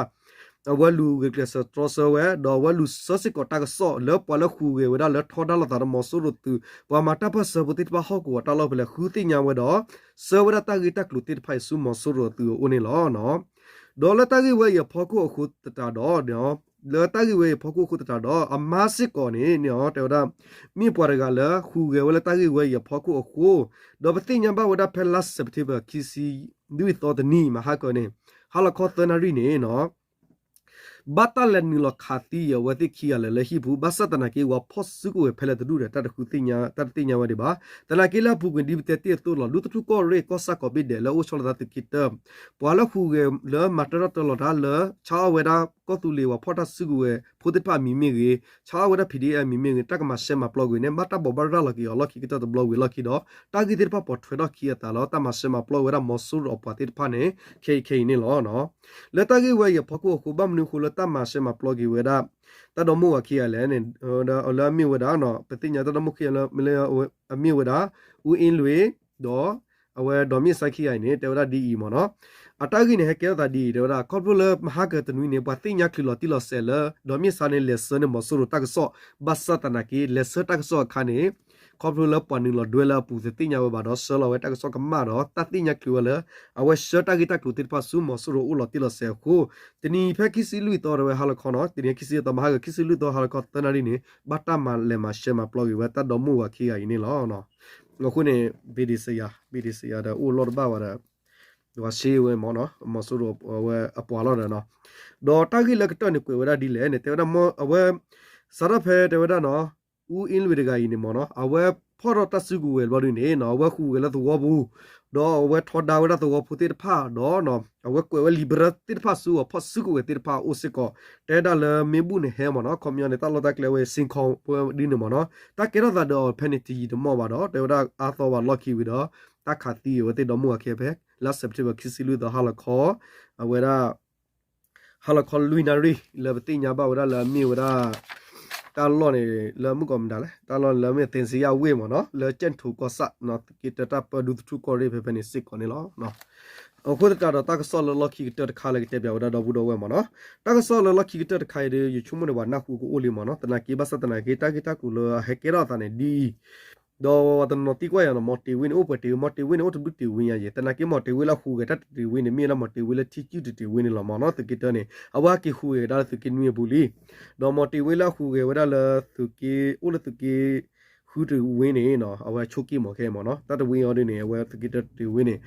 အဝဲလူၤဂဲၤကျဲးစၢးတြီဆၢဝဲ ဒီးအဝဲလူၤဆှၢစ့ၢ်ကီးတၢ်ကစီၣ်လၢပှၤလၢဟူးဂဲၤဝဲဒၣ်လၢထီဒါလိာ်သးဒီးမီၤစိရိၤသုး ပှၤမၤတၢ်ပၢၢ်ဆၢဖိသ့ၣ်တဖၣ်ဟီၣ်ကဝီၤတၢ်လီၢ်ဖဲလဲၣ် ဃုသ့ၣ်ညါဝဲဒီး ဆှၢဝဲဒၣ်တၢ်ဂ့ၢ်တၢ်ကျိၤသ့ၣ်တဖၣ်အံၤဆူမီၤစိရိၤအသုးအအိၣ်န့ၣ်လီၤ. ဒီးလၢတၢ်ဂ့ၢ်ဝဲအံၤအဖီခိၣ်အဃိသတးဒီး လၢတၢ်ဂ့ၢ်ဝဲအံၤအဖီခိၣ်အဃိသတးဒီး အမါစ့ၢ်ကီးန့ၣ် တဲဝဲဒၣ် မ့ၢ်ပှၤတဂၤလၢဟူးဂဲၤဝဲလၢတၢ်ဂ့ၢ်ဝဲအံၤအဖီခိၣ်အဃိ ဒီးပသ့ၣ်ညါဘၣ်ဝဲဒၣ်ဖဲလါ September ခံဆံလွံၢ်သီတနံၤ မဟါကၢန့ၣ် ဟါလီၤခီသၢနၣ်ရံၣ်န့ၣ်နီၤ ဘၣ်တၢ်လဲၤနုာ်လီၤခးသံအဝဲသ့ၣ်ခံဂၤလၢာ်လၢဟံၣ်ပူၤ ဘၣ်ဆၣ်သနာ်က့ ပှၤဖီၣ်စုကဝဲၤဖဲလဲၣ်တဒူၣ်ဒီး တၢ်တဃုသ့ၣ်ညါ တၢ်တသ့ၣ်ညါဝဲဒံးဘၣ်. သနာ်က့လၢအပူၤကွံာ်ဒ်ပတဲတ့ၢ်အသိးလီၤ ဒူသထူၣ်ကီၢ်ရ့ၣ်ကီၢ်ဆၣ်ကိးဘ့ၣ်ဒဲးလၢအအိၣ်ဆီလီၤသးသုးက့တၢ ပှၤလၢဟူးဂဲၤလၢမၤတၢ်ထီၣ်တၢ်လီၤတၢ်လၢ ဆါအီၣ်ဝဲဒၣ်ကီၢ်သူလ့ၤပှၤဖီၣ်တၢ်စုကဝဲၤဖိသ့ၣ်တဖၣ်အမံၤမ့ၢ်ဂ့ၤ, ဆါအီၣ်ဝဲဒၣ် ဖံးဒံၣ်အဲၣ် အမံၤမ့ၢ်ဂ့ၤ တၢ်ကမၤရှဲမၤပျီကွံာ်န့ၣ် ဘၣ်တၢ်ဘိးဘၣ်ရၤလီၤက့ၤအီၤလီၢ်ခံကတၢၢ်တဘျီဝံၤအလီၢ်ခံဒီး တၢ်ဂ့ၢ်သ့ၣ်တဖၣ်ပိာ်ထွဲထီၣ်ခံအသးလီၤ တၢ်မၤရှဲမၤပျီဝဲဒၣ်မီၤစိရိၤအပှၤသ့ၣ်တဖၣ်န့ၣ် ခဲအံၤခဲအံၤန့ၣ်လီၤ. လၢတၢ်ဂ့ၢ်ဝဲအံၤအဖီခိၣ်အဃိ ဘၣ်မနုၤအဃိလၢတၢ်မၤရှဲမၤပျီက့ၤဝဲဒၣ် တၢ်ဒီမိၢ်ဝၤခံဂၤလဲၣ်န့ၣ် လၢအမ့ၢ်ဝဲဒၣ် ပသ့ၣ်ညါတၢ်ဒီမိၢ်ခံဂၤလၢ အမ့ၢ်ဝဲဒၣ် အူအ့လွ့ ဒီး အဝဲဒီးမ့ၢ်စါခံဂၤအံၤန့ၣ် တဲဝဲဒၣ်ဒ်အံၤမ့ၢ်နီၤ အတၢ်ဂ့ၢ်န့ၣ် ဟဲကဲထီၣ်သးဒ်အံၤ တဲဝဲဒၣ် ခီဖျိလၢမဟါကတနွံန့ၣ် ပှၤသ့ၣ်ညါချုးလီၤတံၢ်လီၤဆဲးလၢ ဒီးမ့ၢ်စါန့ၣ် လဲၤဆှၢန့ၢ်မီၤစိရိၤတၢ်ကစီၣ် ဘၣ်ဆၣ်သနာ်က့ လဲၤဆှၢတၢ်ကစီၣ်အခါန့ၣ် ခီဖျိလၢပှၤနုာ်လီၤဒွဲလၢအပူၤ တသ့ၣ်ညါဝဲဘၣ်ဒီး ဆှၢလီၤဝဲတၢ်ကစီၣ်ကမၣ်ဒီး တၢ်သ့ၣ်ညါချုးဝဲလၢ အဝဲဆှၢတၢ်ဂ့ၢ်တၢ်ကျိၤသ့ၣ်တဖၣ်ဆူမီၤစိရိၤအိၣ်လီၤတံၢ်လီၤဆဲးအဃိ တနံၤဖဲခံဆံလွံၢ်သီ တဲဝဲဟါလီၤခီနီၤ တနံၤခံဆံလွံၢ်သီ မဟါကခံဆံလွံၢ်သီ ဟါလီၤခီသၢနၣ်ရံၣ်န့ၣ် ဘၣ်တၢ်မၤလဲၤမၤရှဲမၤပျီက့ၤဝဲတၢ်ဒီမိၢ်ဝၤခံဂၤအံၤန့ၣ်လီၤ. အဃိန့ၣ် ဘ့ၣ်ဒ့စ့ယၤ ဘ့ၣ်ဒ့စ့ယၤဒီးအိၣ်လီၢ်တဘၣ်ဝဲဒီး ဝၤရှ့ဝဲမ့ၢ်နီၤ မီၤစိရိၤအဝဲအပှၤလီၤဒီးနီၤ ဒီးတၢ်ဂ့ၢ်လၢကတၢၢ်န့ၣ်ကွဲးဝဲဒၣ်ဒ်လဲၣ်န့ၣ် တဲဝဲဒၣ်မ့ၢ်အဝဲ စးထီၣ်ဖဲတဲဝဲဒၣ်နီၤ အူအ့လွ့တဂၤအံၤန့ၣ်မ့ၢ်နီၤ အဝဲဖီၣ်ထီၣ်တၢ်စုကဝဲၤဘျီဒုန့ၣ်နီၤ အဝဲဟူးဂဲၤလၢသဝီပူၤ ဒီးအဝဲထီဒါဝဲဒၣ်သဝီဖိသ့ၣ်တဖၣ်ဒီး အဝဲကွဲးဝဲလံာ်ပရၢသ့ၣ်တဖၣ်ဆူအဖီၣ်စုကဝဲၤသ့ၣ်တဖၣ်အအိၣ်စ့ၢ်ကီး တဲဒၣ်လၢမ့ၢ်ဘူၣ်န့ၣ်ဟဲမ့ၢ်နီၤ ခီပညီန့ၣ် တၢ်လီၢ်တၢ်ကျဲဝဲ စ့ၢ်ကီးဝဲဒ်န့ၣ်မ့ၢ်နီၤ တၢ်ကဲထီၣ်သးဒီးအီၤဖဲန့ၣ်တယံာ်တမီၢ်ဘၣ်ဒီး တဲဝဲဒၣ်အါသီဘၣ်လီၢ်ခံဝံၤဒီး တၢ်ခးသံအဝဲသ့ၣ်ဒီမိၢ်ဝၤခံဖဲ လါစဲးပထ့ဘၢၣ်ခံဆံလွံၢ်သီဟါလီၤခီ အဝဲဒၣ် ဟါလီၤခီလွံၢ်နၣ်ရံၣ် လၢပသ့ၣ်ညါဘၣ်ဝဲဒၣ်လၢအမ့ၢ်ဝဲဒၣ် တၢ်လီၢ်န့ၣ် လၢမုၢ်ကီးမတၤလဲၣ် တၢ်လီၢ်န့ၣ်လၢအမ့ၢ်သ့ၣ်စ့ယၣ်ဝ့ၢ်မ့ၢ်နီၤ လၢကၠဲၣ်ထိၣ်ကီၢ်ဆၣ် သုးက့တၢတၢ်ပၢဒူသထူၣ်ကီၢ်ရ့ၣ်ဖဲဖဲန့ၣ်စ့ၢ်ကီးန့ၣ်လီၤ. အဃိသတးဒီးတၢ်ကစီၣ်လၢလီၢ်ခံကတၢၢ်တခါလၢကတဲပၠးဝဲဒၣ်ဒီပုၢ်ဒီဝဲၢ်မ့ၢ်နီၤ တၢ်ကစီၣ်လၢလီၢ်ခံကတၢၢ်တခါအံၤဒီး ယဆိကမိၣ်န့ၣ် ပှၤနၢ်ဟူကအိၣ်လံမ့ၢ်နီၤ သနာ်က့ဘၣ်ဆၣ်သနာ်က့ တၢ်ဂ့ၢ်တၢ်ကျိၤလၢအဟဲကဲထီၣ်အသးန့ၣ်ဒ်အံၤ ဒီးတနီၤသံကွၢ်ယၤနီၤ မီၤတ့ၤဝ့န့ၣ် အိၣ်ပှဲၤတ့ၤဝ့ မီၤတ့ၤဝ့န့ၣ် အိၣ်တဘျုးတ့ၤဝ့ညါယဲၢ် သနာ်က့မီၤတ့ၤဝ့လၢဟူးဂဲၤတၢ်တ့ၤဝ့န့ၣ် မ့ၢ်ဝဲဒၣ်မီၤတ့ၤဝ့လၢထံကုၢ်တ့ၤဝ့န့ၣ်လီၤမ့ၢ်နီၤ သုးက့တၢန့ၣ် အဝဲဟဲက့ၤဟူးဂဲၤဒၣ်လၢသုးက့နွံအပူၤလံ ဒီးမီၤတ့ၤဝ့လၢအဟူးဂဲၤဝဲဒၣ်လၢသုးက့ အိၣ်လၢသုးက့ဃုတ့ၤဝ့န့ၣ်နီၤ အဝဲဆိးက့မီၤခဲအံၤမ့ၢ်နီၤ တၢ်တဝ့အီၤဒ်န့ၣ် အဝဲသုးက့တၢတ့ၤဝ့န့ၣ်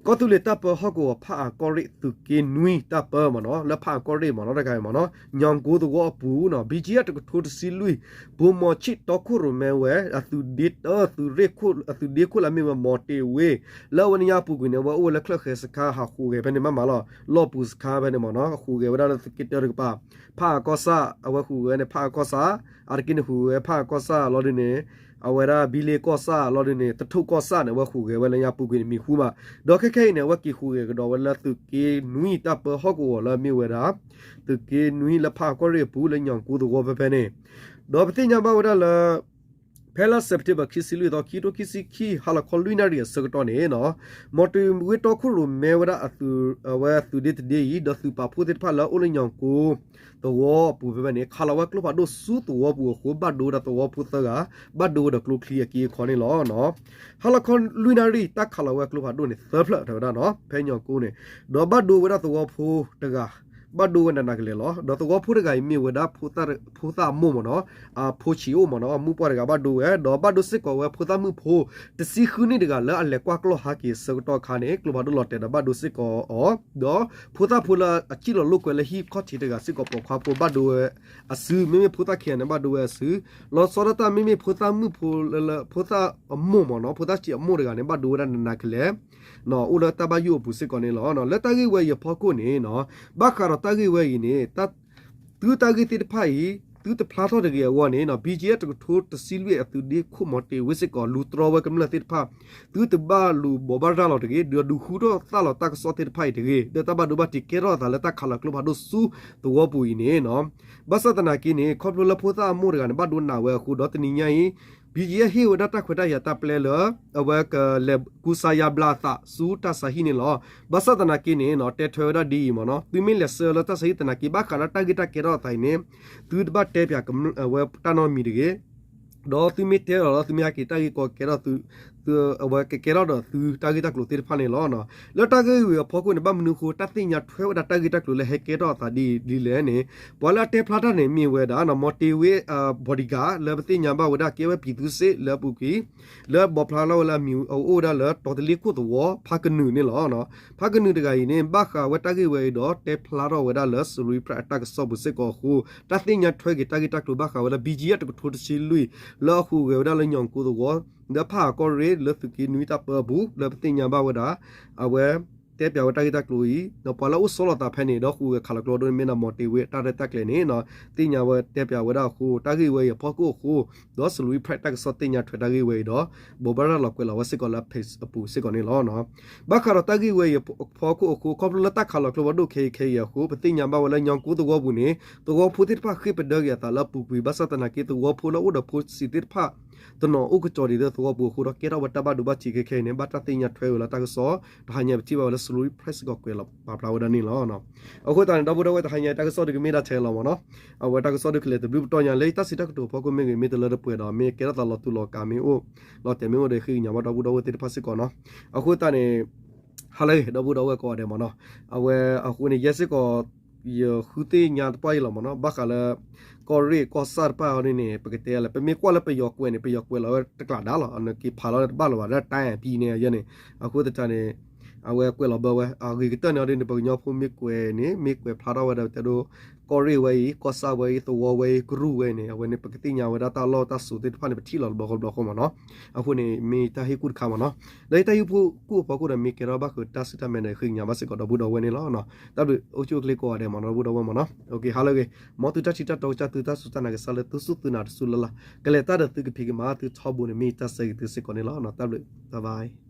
ကီၢ်သူလ့ၤတၢ်ပၢဟီၣ်ကဝီၤ ဖးအၣ်ကီၢ်ရ့ၣ် သုးက့နွံတၢ်ပၢမ့ၢ်နီၤ လၢဖးအၣ်ကီၢ်ရ့ၣ်မ့ၢ်နီၤ တခါအံၤမ့ၢ်နီၤ ညောင်ကိုသဝီအပူၤနီၤ ဘံၣ်ကၠံအၣ်တကထိတဆံလွံၢ် ဘိၣ်မီၤဆံၣ်တီခိၣ်ရိၣ်မဲဝဲ အသုးဒ့တၢ သုးရ့ၣ်ခိၣ် အသုးဒ့ခိၣ်လၢအမ့ၢ်ဝဲ မီၤတ့ၤဝ့ လၢအဝဲန့ၣ်ညါအပူၤကွံာ်န့ၣ် အဝဲအိၣ်ဝဲလၢချၢၣ်ဃဲစခါ ဟးဃုာ်ဂဲၤဖဲန့ၣ်မးမးလီၤ လီၢ်ပူၤစခါဖဲန့ၣ်မ့ၢ်နီၤ ဃုာ်ဂဲၤဝဲဒၣ်လၢသုးက့တၢတကပၤ ဖးအၣ်ကီၢ်ဆၣ် အဝဲဃုာ်ဂဲၤဝဲန့ၣ် ဖးအၣ်ကီၢ်ဆၣ် အါတက့ၢ်န့ၣ် ဃုာ်ဂဲၤဖးအၣ်ကီၢ်ဆၣ်လီၤဒုန့ၣ် အဝဲဒၣ်ဘံလ့ကီၢ်ဆၣ်လီၤဒုန့ၣ် သထူၣ်ကီၢ်ဆၣ်န့ၣ် အဝဲဃုာ်ဂဲၤဝဲလၢညါပူၤကွံာ်န့ၣ် မံၤဟူမး ဒီးခဲခဲအံၤန့ၣ် အဝဲက့ၤဃုာ်ဂဲၤကဒီးဝဲလၢသုးက့နွံတၢ်ပၢဟီၣ်ကဝီၤလၢအမ့ၢ်ဝဲဒၣ် သုးက့နွံလၢဖးအၣ်ကီၢ်ရ့ၣ်အပူၤလၢညောင်ကိုသဝီဖဲဖဲန့ၣ် ဒီးပသ့ၣ်ညါဘၣ်ဝဲဒၣ်လၢ ဖဲလါစဲးပထ့ဘၢၣ် ခံဆံလွံၢ်သီ ခံကထိခံဆံခံ ဟါလီၤခီလွံၢ်နၣ်ရံၣ်အဆၢကတီၢ်န့ၣ်နီၤ မီၤတ့ၤဝ့တီခိၣ်ရိၣ်မဲဝဲဒၣ်အသုး အဝဲသုးဒ့တဒ့အံၤ ဒီးသုးပာ်ဖှိၣ်သ့ၣ်တဖၣ်လၢအအိၣ်လၢညောင်ကိုသဝီအပူၤဖဲဖဲန့ၣ် ခးလီၤဝဲကျိဖးဒိၣ်ဆူသဝီပူၤအဃိ ဘၣ်ဒိဝဲဒၣ်သဝီဖိသၢဂၤ ဘၣ်ဒိဝဲဒီးကျိချံအက့အခီန့ၣ်လီၤ. ဟါလီၤခီလွံၢ်နၣ်ရံၣ် တၢ်ခးလီၤဝဲကျိဖးဒိၣ်န့ၣ် သၢဖျၢၣ်တဲဝဲဒၣ်နီၤ ဖဲညောင်ကိုန့ၣ် ဒီးဘၣ်ဒိဝဲဒၣ်သဝီဖိတဂၤ ဘၣ်ဒိဝဲနးနးကလဲာ်လီၤ. ဒီးသဝီဖိတဂၤအံၤမ့ၢ်ဝဲဒၣ် ဖိသၣ်အမိၢ်မ့ၢ်နီၤ အဖိဆံးအိၣ်မ့ၢ်နီၤ မုၣ်ပှၢ်တဂၤဘၣ်ဒိဝဲ ဒီးဘၣ်ဒိစ့ၢ်ကီးဝဲဖိသၣ်မုၣ်ဖိ တဆံဃုနံၣ်တဂၤလၢအလဲၤကွၢ်ကျီၢ်ဟးက့ၤအဆၢကတီၢ်အခါန့ၣ် ကျိဖးဒိၣ်လီၤတဲာ်ဒီးဘၣ်ဒိစ့ၢ်ကီးအီၤ ဒီးဖိသၣ်ဖိလၢအစံၣ်လီၤလိာ်ကွဲလၢဟံၣ်ခီၣ်ထံးတဂၤစ့ၢ်ကီးပိာ်ခွါဖိဘၣ်ဒိဝဲအစု မ့မ့ၢ်ဖိသၣ်ခံဂၤန့ၣ် ဘၣ်ဒိဝဲအစု လီၤဆီဒၣ်တၢ်မ့မ့ၢ်ဖိသၣ်မုၣ်ဖိလၢ ဖိသၣ်အမိၢ်မ့ၢ်နီၤ ဖိသၣ်ဆံးအမိၢ်တဂၤန့ၣ် ဘၣ်ဒိဝဲဒၣ်နးနးကလဲာ် အိၣ်လၢတၢ်ဘၣ်ယိၣ်အပူၤစ့ၢ်ကီးန့ၣ်လီၤ. လၢတၢ်ဂ့ၢ်ဝဲအံၤအဖီခိၣ်န့ၣ် ဘၣ်ဃးဒီးတၢ်ဂ့ၢ်ဝဲအံၤန့ၣ် သုတၢ်ဂ့ၢ်သ့ၣ်တဖၣ်အံၤ သုတဖျါထီၣ်တဂ့ၤအဂီၢ်န့ၣ် ဘံၣ်ကၠံအၣ်တကထိတဆံလွံၢ် အသုးဒ့ခိၣ်မီၤတ့ၤဝ့စ့ၢ်ကီး လူၤတြီဝဲကမျၢၢ်သ့ၣ်တဖၣ် သုတဘၣ်လူၤဘိးဘၣ်ရၤလီၤတဂ့ၤ ဒီးဒုးဃူထီၣ်သၣ်လီၤတၢ်ကစီၣ်သ့ၣ်တဖၣ်အံၤတဂ့ၤ လၢတၢ်ဘၣ်ဒိဘၣ်ထံးကဲထီၣ်အသးလၢတၢ်ခးလီၤကျိဖးဒိၣ်ဆူသဝီပူၤအံၤန့ၣ် ဘၣ်ဆၣ်သနာ်က့န့ၣ် ခီဖျိလၢဖိသၣ်အမိၢ်တဂၤန့ၣ် ဘၣ်ဒိနးဝဲအဃိ ဒီးတနံၤညါအံၤ ဘံၣ်ကၠံအၣ်ဟ့ၣ်ဝဲဒၣ်တၢ်ခွဲးတၢ်ယာ်တၢ်ပျဲလၢ အဝဲကလဲၤကူစါယါဘျါအသးဆူတၢ်ဆါဟံၣ်န့ၣ်လီၤ. ဘၣ်ဆၣ်သနာ်က့န့ၣ် တဲထွဲဝဲဒၣ်ဒ်အံၤမ့ၢ်နီၤ သုမ့ၢ်လဲၤဆှၢလၢတၢ်ဆါဟံၣ်သနာ်က့ ဘၣ်ဃးလၢတၢ်ဂ့ၢ်တၢ်ကဲထီၣ်အသးအံၤန့ၣ် သုတဘၣ်တဲပၠးဝဲတၢ်နီတမံၤတဂ့ၤ ဒီးသုမ့ၢ်တဲလီၤလၢသုမ့ၢ်ဟဲက့ၤတၢ်ဂ့ၢ်ကီကဲထီၣ်သု အဝဲကကဲထီၣ်ဒီးသုတၢ်ဂ့ၢ်တၢ်ကျိၤသ့ၣ်တဖၣ်န့ၣ်လီၤ. လၢတၢ်ဂ့ၢ်ဝဲအံၤအဖီခိၣ်န့ၣ် ဘၣ်မနုၤအဃိတၢ်သ့ၣ်ညါထွဲဝဲဒၣ်တၢ်ဂ့ၢ်တၢ်ကျိၤလၢဟဲကဲထီၣ်အသးဒ်ဒ်လဲၣ်န့ၣ် ပှၤလၢအတဲဖျါတၢ်န့ၣ်မ့ၢ်ဝဲဒၣ် မီၤတ့ၤဝ့ bodyguard လၢပသ့ၣ်ညါဘၣ်ဝဲဒၣ်ကဲဝဲ ပြည်သူ့စစ် လၢအပူၤကွံာ် လၢဘိးဖျါထီၣ်ဝဲလၢအမံၤအအိၣ်ဝဲဒၣ်လၢ တီၤတလ့ခိၣ်သဝီ ဖးကနုာ်န့ၣ်လီၤ. ဖးကနုာ်တဂၤအံၤန့ၣ် ဘၣ်ဃးဝဲတၢ်ဂ့ၢ်ဝဲအံၤဒီး တဲဖျါထီၣ်ဝဲဒၣ်လၢ Salween Press အတၢ်ကစီၣ်ပူၤစ့ၢ်ကီးအဃိ တၢ်သ့ၣ်ညါထွဲက့ၤတၢ်ဂ့ၢ်တၢ်ကျိၤဘၣ်ဃးဝဲလၢ ဘံၣ်ကၠံအၣ်တကထိတဆံလွံၢ် လၢအဃုာ်ဂဲၤဝဲဒၣ်လၢညောင်ကိုသဝီ လၢဖးအၣ်ကီၢ်ရ့ၣ် လၢသုးက့နွံတၢ်ပၢအပူၤ လၢပသ့ၣ်ညါဘၣ်ဝဲဒၣ် အဝဲ တဲပၠးဝဲတၢ်ဂ့ၢ်တၢ်ကျိၤအံၤ ဒီးပှၤလၢအအိၣ်ဆီလီၤသးဖဲန့ၣ် ဒီးဃုာ်ဂဲၤခးလီၤကျိဖးဒိၣ်န့ၣ် မ့ၢ်ဒၣ်မီၤတ့ၤဝ့တၢ်ရဲၣ်တၢ်ကျဲၤန့ၣ် သ့ၣ်ညါဝဲတဲပၠးဝဲဒၣ်အဃိ တၢ်ဂ့ၢ်ဝဲအံၤအဖီခိၣ်အဃိ ဒီး Salween Press တၢ်ကစီၣ်သ့ၣ်ညါထွဲတၢ်ဂ့ၢ်ဝဲအံၤဒီး ဘိးဘၣ်ရၤလီၤကွဲးလီၤဝဲစ့ၢ်ကီးလၢ page အပူၤစ့ၢ်ကီးန့ၣ်လီၤ. ဘၣ်ဃးဒီးတၢ်ဂ့ၢ်ဝဲအံၤအဖီခိၣ်အဃိ ခီဖျိလၢတၢ်ခးလီၤကျိဖးဒိၣ်ခဲအံၤခဲအံၤအဃိ ပသ့ၣ်ညါဘၣ်ဝဲလၢညောင်ကိုသဝီပူၤန့ၣ် သဝီဖိသ့ၣ်တဖၣ်ဃ့ၢ်ပဒၢက့ၤအသးလၢအပူၤကွံာ် ဘၣ်ဆၣ်သနာ်က့ သဝီဖိလၢအအိၣ်ဒီးဖိဆံးသ့ၣ်တဖၣ် တနီၤအိၣ်ကစီၤဒံးလၢသဝီပူၤအဃိဒီး ကဲထီၣ်ဝဲတၢ်ဘၣ်ဒိဘၣ်ထံးခဲခဲအံၤန့ၣ် ဘၣ်တၢ်သ့ၣ်ညါထွဲဝဲလၢတၢ်ကစီၣ် တဟါညါပထံၣ်ဘၣ်ဝဲလၢ Salween Press စ့ၢ်ကီးကွဲးလီၤပာ်ဖျါဝဲဒၣ်န့ၣ်လီၤ. အဃိသတးန့ၣ် ဒီပုၢ်ဒီဝဲၢ် တဟါညါတၢ်ကစီၣ်ဒုးကမ့ၢ်ဒၣ်ထဲလီၤမ့ၢ်နီၤ အဝဲတၢ်ကစီၣ်ဒုးကလဲၤတဘျုးပတီၢ်ညါလၢတၢ်စံးတၢ်ကတိၤအဖီခိၣ်မ့ၢ်ဂ့ၤ မ့ၢ်တလၢတပှဲၤဒီး မ့ၢ်ကဲထီၣ်သးလီၤတူာ်လီၤကာ်မ့ၢ်အိၣ် လီၤတဲာ်မ့ၢ်အိၣ်ဒီး ဃ့ကညးဘၣ်ဒီပုၢ်ဒီဝဲၢ်သ့ၣ်တဖၣ်စ့ၢ်ကီးနီၤ. အဃိသတးန့ၣ် ဟါလၢအဂ့ၤ ဒီပုၢ်ဒီဝဲၢ်ကိးဂၤဒဲးမ့ၢ်နီၤ အဝဲအဃိန့ၣ် ယဲစ့ၢ်ကီး ယဃုသ့ၣ်ညါသပှၢ်အံၤလီၤမ့ၢ်နီၤ ဘၣ်ဃးလၢ ကီၢ်ရ့ၣ်ကီၢ်ဆၣ်တဖၣ်အံၤန့ၣ်န့ၣ် ပကတဲလဲၣ် ပမ့ၢ်ကွၢ်လၢပယီၤကွဲးန့ၣ် ပယီၤကွဲးလီၤဝဲတကျးဒါလီၤ အနက့ၤဖးလီၤတဘၣ်လၢၤဘၣ်လၢတၢ်အပံၤန့ၣ်အယဲန့ၣ် အဃိသတးန့ၣ် အဝဲကွဲးလီၤဘၢဝဲ အဂ့ၤကတၢၢ်န့ၣ်အီၤဒ်န့ၣ် ပှၤကညီဖိမ့ၢ်ကွဲးန့ၣ် မ့ၢ်ကွဲးဖျါထီၣ်ဝဲဒၣ်တဲဒိ ကီၢ်ရ့ၣ်ဝဲအံၤ ကီၢ်ဆၣ်ဝဲအံၤ သဝီဝဲအံၤ ကရူၢ်ဝဲအံၤန့ၣ် အဝဲန့ၣ် ပကသ့ၣ်ညါဝဲဒၣ်တၢ်လီၢ်တၢ်စိၤသ့ၣ်တဖၣ်န့ၣ် ပထံၣ်လီၤတဘျီဃီဘျီဃီမ့ၢ်နီၤ. အဃိန့ၣ် မ့ၢ်တၢ်ဟ့ၣ်ကူၣ်တခါမ့ၢ်နီၤ လၢတၢ်ဟ့ၣ်ကူၣ်အဖီခိၣ်ဒီး မ့ၢ်ကဲထီၣ်ဘၣ်ဃုာ်တၢ်ဆူၣ်တၢ်မဲာ်ဒီး ဃ့ကညးဘၣ်စ့ၢ်ကီးဒီပုၢ်ဒီဝဲၢ်န့ၣ်လီၤ. တၢ်ဘျုးအိၣ်ဆူၣ်အိၣ်ချ့ကိးဂၤဒဲးမ့ၢ်နီၤ ဒီပုၢ်ဒီဝဲၢ်မ့ၢ်နီၤ ဟါလၢအဂ့ၤ မ်သုတၢ်ထံၣ်တၢ်တီကစၢ် သုတၢ်စူၢ်တၢ်နာ်ကစၢ်လၢသုစူၢ်သုနာ်တစူၢ်လၢ်လၢ် ကလဲၤတၢ်ဒီးသုကဖံးကမၤ သုထီဘိန့ၣ် မ့ၢ်တၢ်ဆၢဂ့ၤသုစ့ၢ်ကီးန့ၣ်လီၤ. တၢ်ဘျုး bye bye.